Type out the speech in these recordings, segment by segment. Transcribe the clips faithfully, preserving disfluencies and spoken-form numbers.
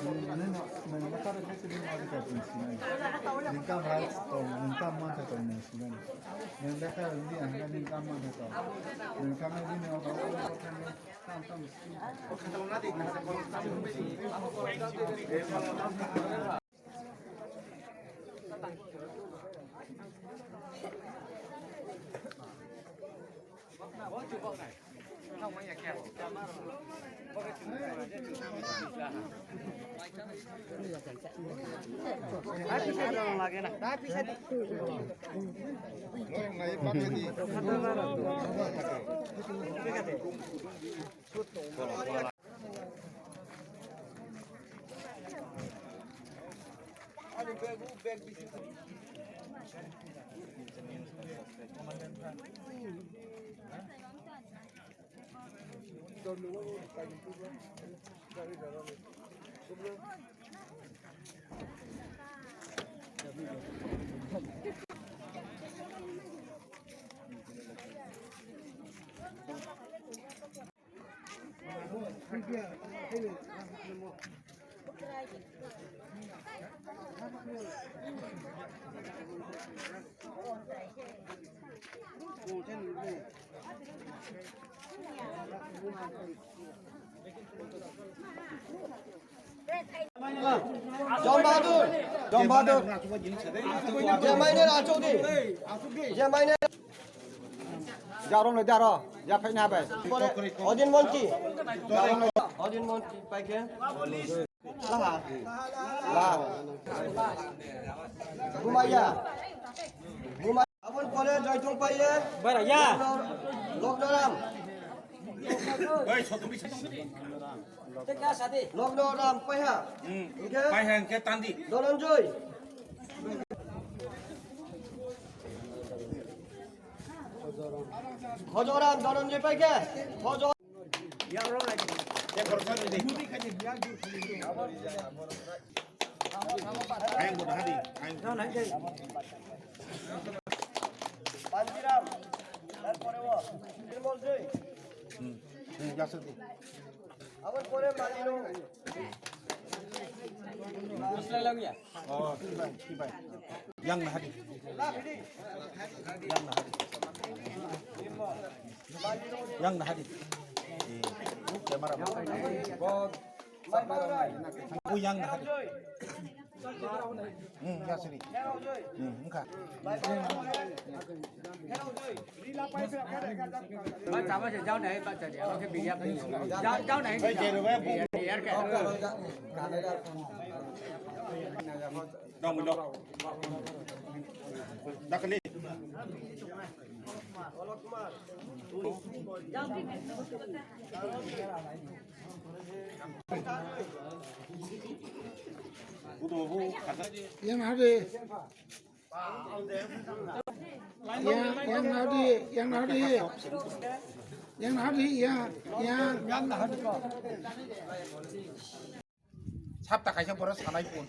Nwng, nwng, nwng lekha rwkhe tini ma rwkha tong sinai. Nwng kam rights tong, nwng kam mantha tong nwng sinai. Nwng lekha rwdi ang khe nwng kam mantha tong. Nwng thangwi bini obo obo thangwi tam tam skin. Jom Bahadur. Jom Bahadur. Jemaine Rajchowdhury. Jemaine. Jarom le daro. Ya phaina bai. Odin Monti. Odin Monti paikhe. Laha. Laha. Gumaya. Gumaya. Aboni pore joitong paiye. Bara ya. Loknoram. Loknoram paiha. Hingke. Paiha hingke tandi. Dhananjay. Khojoram Dhananjay paikhe. Khojo- Panjiram, tarpore o Nirmol Jui. Aboni pore Malino. Oh, kibai, kibai. Yang na hadi. Yang na hadi. Yang na hadi. Eh, camera. Oh, yang na hadi. Hmm, ya sini. Hmm, engka. Ba chama se jao nahi, ba cha diya, ba ke biya pe. Jao, jao nahi. Biya, biya ke. Dong, dong. Dakni. Yang hadi. Yang, yang hadi, yang hadi. Yang hadi, ya, yang. Sapta kaisa borok sanai pun.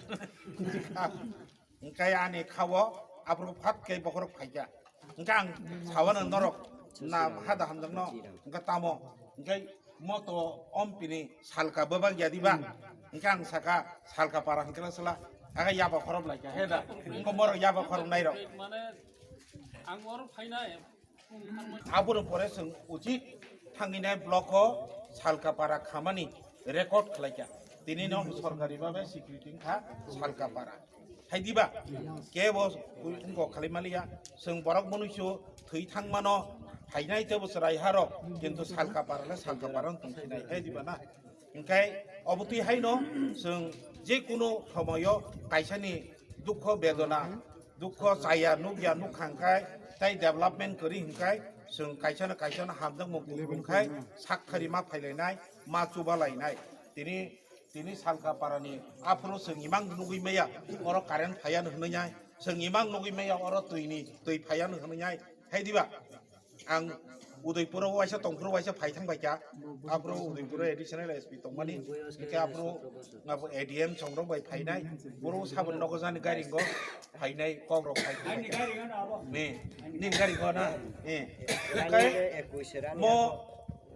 Hingke ani khao aphuru phat khe bokhorok phaikha. Hingke ang sawano norok na hada hamjakno hingke tamo hingke moto ompini salka bebak yadiba hingke ang saka salka para hingke sala aga yaba khorop laikha he da hingke borok yaba khorop nairok. Mane ang oro phainai. Aboni pore chwng uchit thanginai block o salka para khamani record khlaikha. Tini no sorkari babe security wngkha salka para. Hai diba? Kebo wngkok khalai maliya. Chwng borok mwnwisu thwi thangmano phainai tebo chwrai harok, kintu salka para le salka para wng tongsinai. Hai diba na? Hingke obotwi haino chwng je kunu somoyo kaisani dukho bedona, dukho chaya nukya nukha hingke tei development kwrwi hingke chwng kaisano kaisano hamjakmung kuphur hingke sak khari ma phailainai, ma chubalainai. Tini, tini salka parani aphuru chwng imang nugwi maya, oro current phaiya hwnwi nai, chwng imang nugwi maya, oro twini, twi phaiya hwnwi nai, hai diba? Ang Udaipuro waisa tongphuru waisa phai thang baikha. Aphuru Udaipuro additional S P tongmani. Hingke aphuru abo A D M songrok bai phainai. Boro saboni nogo jani gairingo phainai kokrok phai thang baikha. Ni, nini gairingo na? Eh. Hingke mo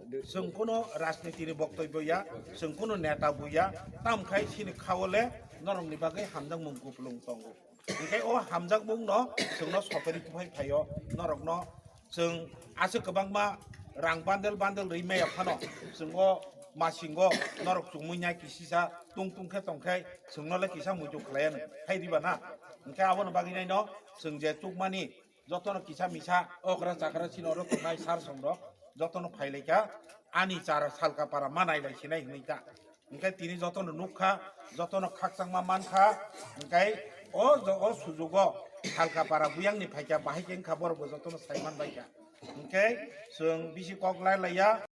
Chwng kuno rajniti ni boktobyo ya, chwng kuno neta bo ya, tamkhai chini khao le norok ni bagwi hamjakmung kupulung tongo. Hinkhe o hamjakmung no chwngno soteri kuphai phaio norokno chwng aswk kwbangma rang bandel bandel rwi maya phano chwng o masingo norok chumui nai kisisa tung tung khe tongkhai chwngno le kisa muitu khlaiya nw hai diba na. Hinkhe aboni bagwi naino chwng je chukmani jotono kisa misa okra chakra chini oro tongnai sar song rok jotono phailaikha ani chara salka para manai lai sinai hinwi ta. Hinkhe tini jotono nukha, jotono khakchangma mankha, hinkhe o jo-, o sujugo salka para buyangni phaikha bahai khe wngkha borokbo jotono sai manbaikha. Hinkhe chwng bisi kok lai laiya.